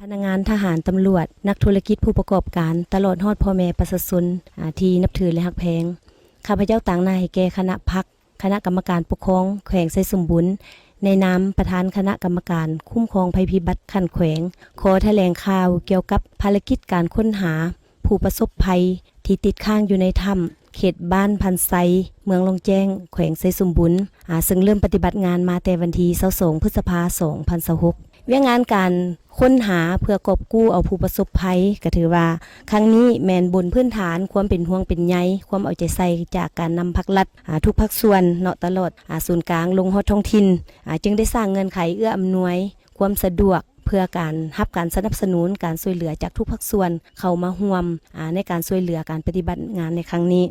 ພະນັກງານທະຫານ, ຕຳຫຼວດ, ນັກທຸລະກິດ, ຜູ້ປະກອບການ, ຕະຫຼອດຮອດພໍ່ແມ່ປະຊາຊົນ ອາ ທີ່ນັບຖື ແລະ ຮັກແພງ. ຂ້າພະເຈົ້າຕາງໜ້າໃຫ້ແກ່ຄະນະພັກ, ຄະນະກຳມະການປົກຄອງແຂວງໄຊສົມບູນ ໃນນາມປະທານຄະນະກຳມະການຄຸ້ມຄອງໄພພິບັດຂັ້ນແຂວງ ຂໍຖະແຫຼງຂ່າວກ່ຽວກັບພາລະກິດການຄົ້ນຫາຜູ້ປະສົບໄພທີ່ຕິດຄ້າງຢູ່ໃນຖ້ຳ ເຂດບ້ານພັນໄຊ ເມືອງລ່ອງແຈ້ງ ແຂວງໄຊສົມບູນ ອາ ເຊິ່ງເລີ່ມປະຕິບັດງານມາແຕ່ວັນທີຊາວສອງ ພຶດສະພາ ສອງພັນຊາວຫົກ. ວຽກງານການຄົ້ນຫາເພື່ອກອບກູ້ເອົາຜູ້ປະສົບໄພ ກໍຖືວ່າຄັ້ງນີ້ແມ່ນບົນພື້ນຖານຄວາມເປັນຫ່ວງເປັນໃຍ, ຄວາມເອົາໃຈໃສ່ຈາກການນຳພາກລັດ ອາ ທຸກພາກສ່ວນເນາະ ຕະຫຼອດ ອາ ສູນກາງລົງຮອດທ້ອງຖິ່ນ ອາ ຈຶ່ງໄດ້ສ້າງເງື່ອນໄຂເອື້ອອຳນວຍຄວາມສະດວກ ເພື່ອການຮັບການສະໜັບສະໜູນ ການຊ່ວຍເຫຼືອຈາກທຸກພາກສ່ວນເຂົ້າມາຮ່ວມ ອາ ໃນການຊ່ວຍເຫຼືອການປະຕິບັດງານໃນຄັ້ງນີ້.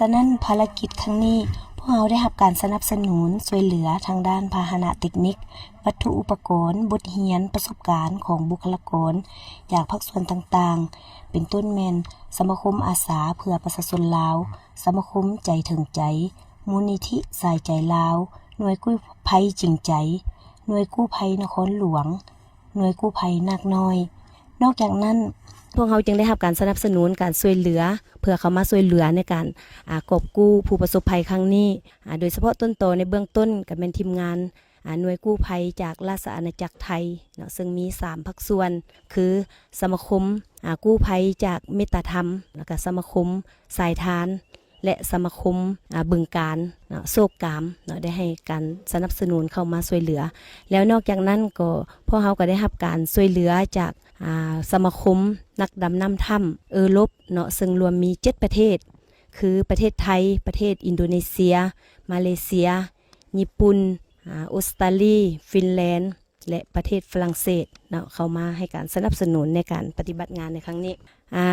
ສະນັ້ນ ພາລະກິດຄັ້ງນີ້ ພວກເຮົາໄດ້ຮັບການສະໜັບສະໜູນຊ່ວຍເຫຼືອທາງດ້ານພາຫະນະເຕັກນິກ, ວັດຖຸອຸປະກອນ, ບົດຮຽນ, ປະສົບການຂອງບຸກຄະລາກອນຈາກພາກສ່ວນຕ່າງໆ ເປັນຕົ້ນແມ່ນສະມາຄົມອາສາເພື່ອປະຊາຊົນລາວ, ສະມາຄົມໃຈເຖິງໃຈ, ມູນນິທິສາຍໃຈລາວ, ໜ່ວຍກູ້ໄພຈິງໃຈ, ໜ່ວຍກູ້ໄພນະຄອນຫຼວງ, ໜ່ວຍກູ້ໄພນາກນ້ອຍ. ນອກຈາກນັ້ນ ພວກເຮົາຈຶ່ງໄດ້ຮັບການສະໜັບສະໜູນການຊ່ວຍເຫຼືອ ເພື່ອເຂົ້າມາຊ່ວຍເຫຼືອໃນການ ອາ ກອບກູ້ຜູ້ປະສົບໄພຄັ້ງນີ້ ອາ ໂດຍສະເພາະຕົ້ນຕໍໃນເບື້ອງຕົ້ນກໍແມ່ນທີມງານ ອາ ໜ່ວຍກູ້ໄພຈາກລາຊະອານາຈັກໄທເນາະ ເຊິ່ງມີສາມພາກສ່ວນ ຄື ສະມາຄົມ ອາ ກູ້ໄພຈາກເມດຕາທຳ ແລ້ວກໍສະມາຄົມສາຍທານ ແລະ ສະມາຄົມ ອາ ບຶງການເນາະ ໂຊກກາມເນາະ ໄດ້ໃຫ້ການສະໜັບສະໜູນເຂົ້າມາຊ່ວຍເຫຼືອ. ແລ້ວນອກຈາກນັ້ນກໍ ພວກເຮົາກໍໄດ້ຮັບການຊ່ວຍເຫຼືອຈາກ ອາ ສະມາຄົມນັກດຳນ້ຳຖ້ຳເອີຣົບເນາະ ເຊິ່ງລວມມີເຈັດປະເທດ ຄື ປະເທດໄທ, ປະເທດອິນໂດເນເຊຍ, ມາເລເຊຍ, ຍີ່ປຸ່ນ, ອາ ອົດສະຕາລີ, ຟິນແລນ ແລະ ປະເທດຝຣັ່ງເສດເນາະ ເຂົ້າມາໃຫ້ການສະໜັບສະໜູນໃນການປະຕິບັດງານໃນຄັ້ງນີ້. ອາ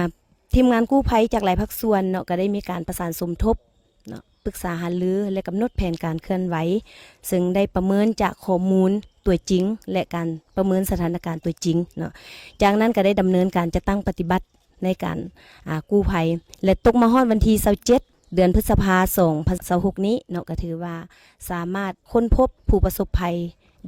ທີມງານກູ້ໄພຈາກຫຼາຍພາກສ່ວນເນາະ ກໍໄດ້ມີການປະສານສົມທົບເນາະ ປຶກສາຫາລື ແລະ ກຳນົດແຜນການເຄື່ອນໄຫວ ເຊິ່ງໄດ້ປະເມີນຈາກຂໍ້ມູນຕົວຈິງ ແລະ ການປະເມີນສະຖານະການຕົວຈິງເນາະ. ຈາກນັ້ນກໍໄດ້ດຳເນີນການຈັດຕັ້ງປະຕິບັດ ໃນການ ອາ ກູ້ໄພ ແລະ ຕົກມາຮອດວັນທີຊາວເຈັດ ເດືອນພຶດສະພາ ສອງພັນຊາວຫົກນີ້ເນາະ ກໍຖືວ່າສາມາດຄົ້ນພົບຜູ້ປະສົບໄພ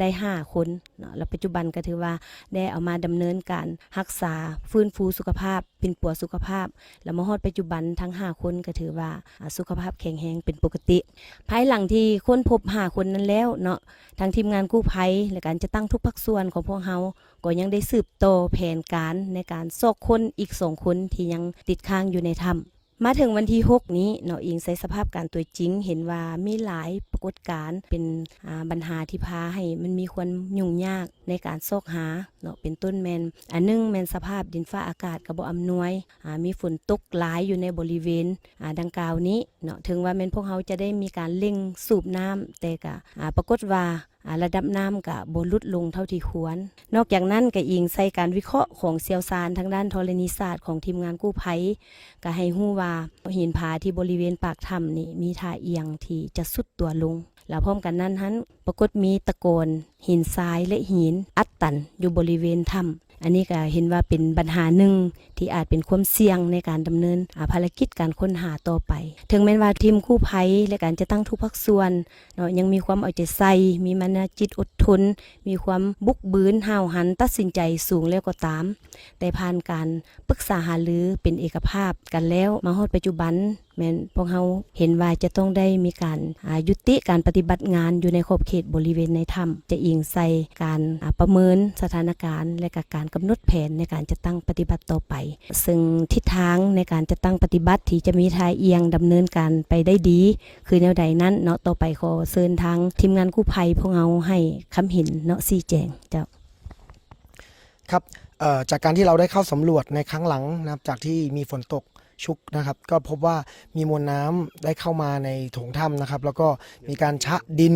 ໄດ້ຫ້າຄົນເນາະ ແລະ ປັດຈຸບັນກໍຖືວ່າໄດ້ເອົາມາດຳເນີນການຮັກສາ, ຟື້ນຟູສຸຂະພາບ, ປິ່ນປົວສຸຂະພາບ ແລະ ມາຮອດປັດຈຸບັນທັງຫ້າຄົນກໍຖືວ່າ ອາ ສຸຂະພາບແຂງແຮງເປັນປົກກະຕິ. ພາຍຫຼັງທີ່ຄົ້ນພົບຫ້າຄົນນັ້ນແລ້ວເນາະ ທາງທີມງານກູ້ໄພ ແລະ ການຈັດຕັ້ງທຸກພາກສ່ວນຂອງພວກເຮົາ ກໍຍັງໄດ້ສືບຕໍ່ແຜນການໃນການຊອກຄົ້ນອີກສອງຄົນທີ່ຍັງຕິດຄ້າງຢູ່ໃນຖ້ຳ. ມາເຖິງວັນທີຫົກນີ້ເນາະ ອີງໃສ່ສະພາບການຕົວຈິງ ເຫັນວ່າມີຫຼາຍປາກົດການເປັນ ອາ ບັນຫາທີ່ພາໃຫ້ມັນມີຄວາມຫຍຸ້ງຍາກໃນການຊອກຫາເນາະ ເປັນຕົ້ນແມ່ນ ອາ ໜຶ່ງແມ່ນສະພາບດິນຟ້າອາກາດກໍບໍ່ອຳນວຍ ອາ ມີຝົນຕົກຫຼາຍຢູ່ໃນບໍລິເວນ ອາ ດັ່ງກ່າວນີ້ເນາະ ເຖິງວ່າແມ່ນພວກເຮົາຈະໄດ້ມີການເລັ່ງສູບນ້ຳ ແຕ່ກະ ອາ ປາກົດວ່າ ອາ ລະດັບນ້ຳກະບໍ່ຫຼຸດລົງເທົ່າທີ່ຄວນ. ນອກຈາກນັ້ນກະອີງໃສ່ການວິເຄາະຂອງຊ່ຽວຊານທາງດ້ານທໍລະນີສາດຂອງທີມງານກູ້ໄພ ກະໃຫ້ຮູ້ວ່າຫີນຜາທີ່ບໍລິເວນປາກຖ້ຳນີ້ມີທ່າອຽງທີ່ຈະຊຸດຕົວລົງ ແລະ ພ້ອມກັນນັ້ນຫັ້ນ ປາກົດມີຕະກອນຫີນຊາຍ ແລະ ຫີນອັດຕັນຢູ່ບໍລິເວນຖ້ຳ. ອັນນີ້ກະເຫັນວ່າເປັນບັນຫາໜຶ່ງທີ່ອາດເປັນຄວາມສ່ຽງໃນການດຳເນີນ ອາ ພາລະກິດການຄົ້ນຫາຕໍ່ໄປ. ເຖິງແມ່ນວ່າທີມກູ້ໄພ ແລະ ການຈັດຕັ້ງທຸກພາກສ່ວນ ເນາະ ຍັງມີຄວາມເອົາໃຈໃສ່, ມີມານະຈິດອົດທົນ, ມີຄວາມບຸກບືນ, ຫ້າວຫັນ, ຕັດສິນໃຈສູງແລ້ວກໍຕາມ, ແຕ່ຜ່ານການປຶກສາຫາລືເປັນເອກະພາບກັນແລ້ວ, ມາຮອດປັດຈຸບັນ ແມ່ນພວກເຮົາເຫັນວ່າຈະຕ້ອງໄດ້ມີການ ອາ ຍຸຕິການປະຕິບັດງານຢູ່ໃນຂອບເຂດບໍລິເວນໃນຖ້ຳ, ຈະອີງໃສ່ການ ອາ ປະເມີນສະຖານະການ ແລະ ກະການກຳນົດແຜນໃນການຈັດຕັ້ງປະຕິບັດຕໍ່ໄປ. ເຊິ່ງທິດທາງໃນການຈັດຕັ້ງປະຕິບັດທີ່ຈະມີທ່າອ່ຽງດຳເນີນການໄປໄດ້ດີ ຄືແນວໃດນັ້ນເນາະ, ຕໍ່ໄປຂໍເຊີນທາງທີມງານກູ້ໄພພວກເຮົາໃຫ້ຄຳເຫັນເນາະ, ຊີ້ແຈງເຈົ້າ. ครับ เอ่อ จากการที่เราได้เข้าสำรวจในครั้งหลังนะครับ จากที่มีฝนตกชุกนะครับ ก็พบว่ามีมวลน้ำได้เข้ามาในโถงถ้ำนะครับ แล้วก็มีการชะดิน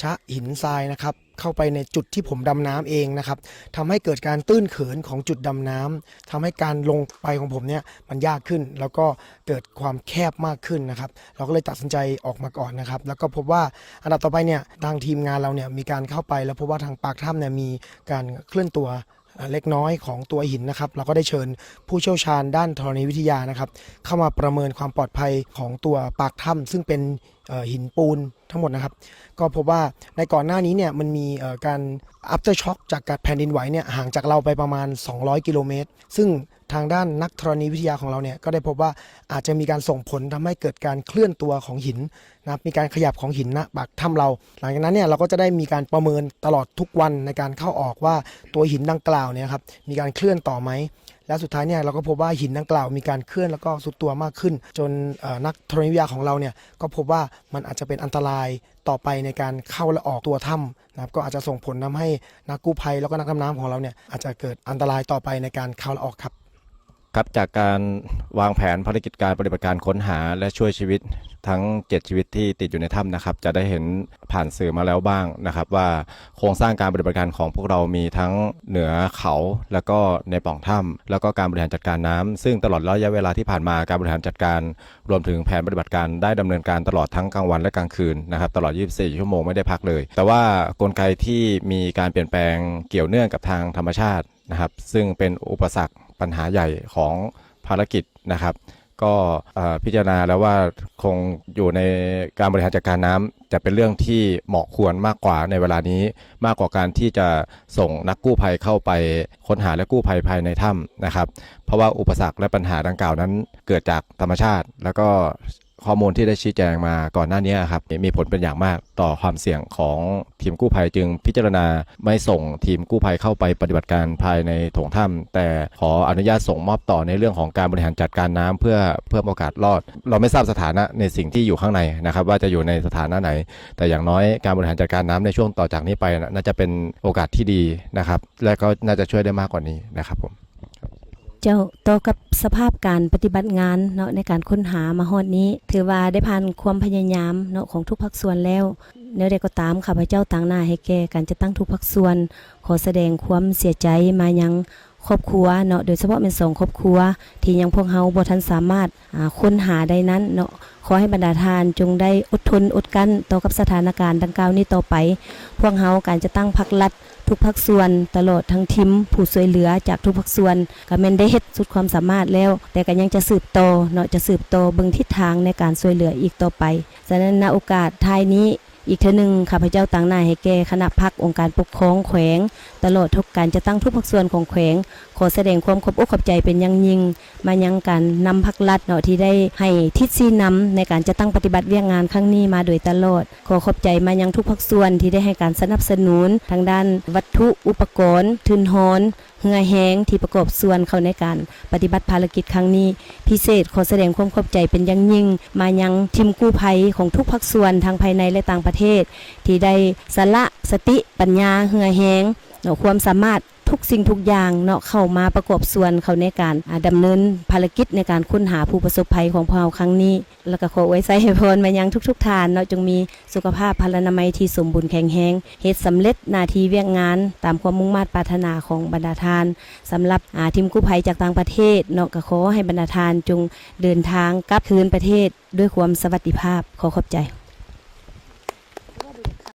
ชะหินทรายนะครับ เข้าไปในจุดที่ผมดำน้ำเองนะครับ ทำให้เกิดการตื้นเขินของจุดดำน้ำ ทำให้การลงไปของผมเนี่ยมันยากขึ้น แล้วก็เกิดความแคบมากขึ้นนะครับ เราก็เลยตัดสินใจออกมาก่อนนะครับ แล้วก็พบว่าอันดับต่อไปเนี่ย ทางทีมงานเราเนี่ยมีการเข้าไป แล้วพบว่าทางปากถ้ำเนี่ยมีการเคลื่อนตัวเล็กน้อยของตัวหินนะครับ เราก็ได้เชิญผู้เชี่ยวชาญด้านธรณีวิทยานะครับ เข้ามาประเมินความปลอดภัยของตัวปากถ้ำ ซึ่งเป็น ເອ່ອ ຫີນປູນທັງໝົດນະຄັບ. ກໍພົບວ່າໃນກ່ອນໜ້ານີ້ເນ່ຍ ມັນມີ ເອ່ອ ການ aftershock ຈາກການແຜ່ນດິນໄຫວເນ່ຍ ຫ່າງຈາກເຮົາໄປປະມານສອງຮ້ອຍກິໂລແມັດ ຊຶ່ງທາງດ້ານນັກທໍລະນີວິທະຍາຂອງເຮົາເນ່ຍ ກໍໄດ້ພົບວ່າອາດຈະມີການສົ່ງຜົນທຳໃຫ້ເກີດການເຄື່ອນຕົວຂອງຫີນນະຄັບ ມີການຂະຫຍັບຂອງຫີນນະປາກຖ້ຳເຮົາ. ຫຼັງຈາກນັ້ນເນ່ຍ ເຮົາກໍຈະໄດ້ມີການປະເມີນຕະຫຼອດທຸກວັນໃນການເຂົ້າອອກວ່າ ຕົວຫີນດັ່ງກ່າວເນ່ຍນະຄັບ ມີການເຄື່ອນຕໍ່ໄໝ? ແລະ ສຸດທ້າຍເນ່ຍ ເຮົາກໍພົບວ່າຫີນດັ່ງກ່າວມີການເຄື່ອນ ແລ້ວກໍຊຸດຕົວມາກຂຶ້ນ ຈົນ ເອ່ອ ນັກທໍລະນີວິທະຍາຂອງເຮົາເນ່ຍ ກໍພົບວ່າມັນອາດຈະເປັນອັນຕະລາຍຕໍ່ໄປໃນການເຂົ້າ ແລະ ອອກຕົວຖ້ຳນະຄັບ ກໍອາດຈະສົ່ງຜົນທຳໃຫ້ນັກກູ້ໄພ ແລ້ວກໍນັກດຳນ້ຳຂອງເຮົາເນ່ຍ ອາດຈະເກີດອັນຕະລາຍຕໍ່ໄປໃນການເຂົ້າ ແລະ ອອກຄັບ. ຄັບ ຈາກການວາງແຜນພາລະກິດການປະຕິບັດການຄົ້ນຫາ ແລະ ຊ່ວຍຊີວິດທັງເຈັດຊີວິດທີ່ຕິດຢູ່ໃນຖ້ຳນະຄັບ ຈະໄດ້ເຫັນຜ່ານສື່ມາແລ້ວບ້າງນະຄັບວ່າ ໂຄງສ້າງການປະຕິບັດການຂອງພວກເຮົາມີທັງເໜືອເຂົາ ແລ້ວກໍໃນປ່ອງຖ້ຳ ແລ້ວກໍການບໍລິຫານຈັດການນ້ຳ ຊຶ່ງຕະຫຼອດໄລຍະເວລາທີ່ຜ່ານມາ ການບໍລິຫານຈັດການ ລວມເຖິງແຜນປະຕິບັດການໄດ້ດຳເນີນການຕະຫຼອດທັງກາງວັນ ແລະ ກາງຄືນນະຄັບ ຕະຫຼອດຊາວສີ່ຊົ່ວໂມງ ໄມ່ໄດ້ພັກເລີຍ. ແຕ່ວ່າກົນໄກທີ່ມີການປ່ຽນແປງກ່ຽວເນື່ອງກັບທາງທຳມະຊາດ ນະຄັບ ຊຶ່ງເປັນອຸປະສັກ ບັນຫາໃຫຍ່ຂອງພາລະກິດນະຄັບ ກໍ ເອ່ອ ພິຈາລະນາແລ້ວວ່າຄົງຢູ່ໃນການບໍລິຫານຈັດການນ້ຳ ຈະເປັນເລື່ອງທີ່ເໝາະຄວນມາກກວ່າໃນເວລານີ້ ມາກກວ່າການທີ່ຈະສົ່ງນັກກູ້ໄພເຂົ້າໄປຄົ້ນຫາ ແລະ ກູ້ໄພພາຍໃນຖ້ຳນະຄັບ ເພາະວ່າອຸປະສັກ ແລະ ບັນຫາດັ່ງກ່າວນັ້ນເກີດຈາກທຳມະຊາດ ແລ້ວກໍ ຂໍ້ມູນທີ່ໄດ້ຊີ້ແຈງມາກ່ອນໜ້ານີ້ນະຄັບ ມີຜົນເປັນຢ່າງມາກຕໍ່ຄວາມສ່ຽງຂອງທີມກູ້ໄພ ຈຶ່ງພິຈາລະນາໄມ່ສົ່ງທີມກູ້ໄພເຂົ້າໄປປະຕິບັດການພາຍໃນໂຖງຖ້ຳ ແຕ່ຂໍອະນຸຍາດສົ່ງມອບຕໍ່ໃນເລື່ອງຂອງການບໍລິຫານຈັດການນ້ຳ ເພື່ອເພີ່ມໂອກາດລອດ. ເຮົາໄມ່ຊາບສະຖານະໃນສິ່ງທີ່ຢູ່ຂ້າງໃນນະຄັບ ວ່າຈະຢູ່ໃນສະຖານະໃດ ແຕ່ຢ່າງນ້ອຍການບໍລິຫານຈັດການນ້ຳໃນຊ່ວງຕໍ່ຈາກນີ້ໄປນະ ໜ້າຈະເປັນໂອກາດທີ່ດີນະຄັບ ແລະ ກໍໜ້າຈະຊ່ວຍໄດ້ມາກກວ່ານີ້ນະຄັບຜົມ. ເຈົ້າ, ຕໍ່ກັບສະພາບການປະຕິບັດງານເນາະ ໃນການຄົ້ນຫາມາຮອດນີ້ ຖືວ່າໄດ້ຜ່ານຄວາມພະຍາຍາມເນາະ ຂອງທຸກພາກສ່ວນແລ້ວ. ແນວໃດກໍຕາມ, ຂ້າພະເຈົ້າຕາງໜ້າໃຫ້ແກ່ການຈັດຕັ້ງທຸກພາກສ່ວນ ຂໍສະແດງຄວາມເສຍໃຈມາຍັງຄອບຄົວເນາະ, ໂດຍສະເພາະແມ່ນສອງຄອບຄົວ ທີ່ຍັງພວກເຮົາບໍ່ທັນສາມາດ ອາ ຄົ້ນຫາໄດ້ນັ້ນເນາະ. ຂໍໃຫ້ບັນດາທ່ານຈົ່ງໄດ້ອົດທົນອົດກັ້ນຕໍ່ກັບສະຖານະການດັ່ງກ່າວນີ້ຕໍ່ໄປ. ພວກເຮົາ ການຈັດຕັ້ງພັກລັດ ທຸກພາກສ່ວນ ຕະຫຼອດທັງທີມຜູ້ຊ່ວຍເຫຼືອຈາກທຸກພາກສ່ວນ ກະແມ່ນໄດ້ເຮັດສຸດຄວາມສາມາດແລ້ວ, ແຕ່ກະຍັງຈະສືບຕໍ່ເນາະ, ຈະສືບຕໍ່ເບິ່ງທິດທາງໃນການຊ່ວຍເຫຼືອອີກຕໍ່ໄປ. ສະນັ້ນ ນະໂອກາດທ້າຍນີ້ ອີກເທື່ອໜຶ່ງ ຂ້າພະເຈົ້າຕາງໜ້າໃຫ້ແກ່ຄະນະພັກ, ອົງການປົກຄອງແຂວງ ຕະຫຼອດທຸກການຈັດຕັ້ງທຸກພາກສ່ວນຂອງແຂວງ ຂໍສະແດງຄວາມຂອບອົກຂອບໃຈເປັນຢ່າງຍິ່ງ ມາຍັງການນຳພັກລັດເນາະ ທີ່ໄດ້ໃຫ້ທິດຊີ້ນຳໃນການຈັດຕັ້ງປະຕິບັດວຽກງານຄັ້ງນີ້ມາໂດຍຕະຫຼອດ. ຂໍຂອບໃຈມາຍັງທຸກພາກສ່ວນທີ່ໄດ້ໃຫ້ການສະໜັບສະໜູນທາງດ້ານວັດຖຸອຸປະກອນ, ທຶນຮອນ, ເຮືອແຮງທີ່ປະກອບສ່ວນເຂົ້າໃນການປະຕິບັດພາລະກິດຄັ້ງນີ້. ພິເສດ ຂໍສະແດງຄວາມຂອບໃຈເປັນຢ່າງຍິ່ງມາຍັງທີມກູ້ໄພຂອງທຸກພາກສ່ວນ ທັງພາຍໃນ ແລະ ຕ່າງປະເທດ ທີ່ໄດ້ສະຫຼະສະຕິ, ປັນຍາ, ເຫື່ອແຮງເນາະ, ຄວາມສາມາດ ທຸກສິ່ງທຸກຢ່າງເນາະ ເຂົ້າມາປະກອບສ່ວນເຂົ້າໃນການ ອາ ດຳເນີນພາລະກິດໃນການຄົ້ນຫາຜູ້ປະສົບໄພຂອງພວກເຮົາຄັ້ງນີ້. ແລ້ວກໍຂໍອວຍໄຊໃຫ້ພອນມາຍັງທຸກໆທ່ານເນາະ, ຈົ່ງມີສຸຂະພາບພະລານາໄມທີ່ສົມບູນແຂງແຮງ, ເຮັດສຳເລັດໜ້າທີ່ວຽກງານຕາມຄວາມມຸ່ງມາດປາດຖະໜາຂອງບັນດາທ່ານ. ສຳລັບ ອາ ທີມກູ້ໄພຈາກຕ່າງປະເທດເນາະ, ກໍຂໍໃຫ້ບັນດາທ່ານຈົ່ງເດີນທາງກັບຄືນປະເທດດ້ວຍຄວາມສະຫວັດດີພາບ. ຂໍຂອບໃຈ.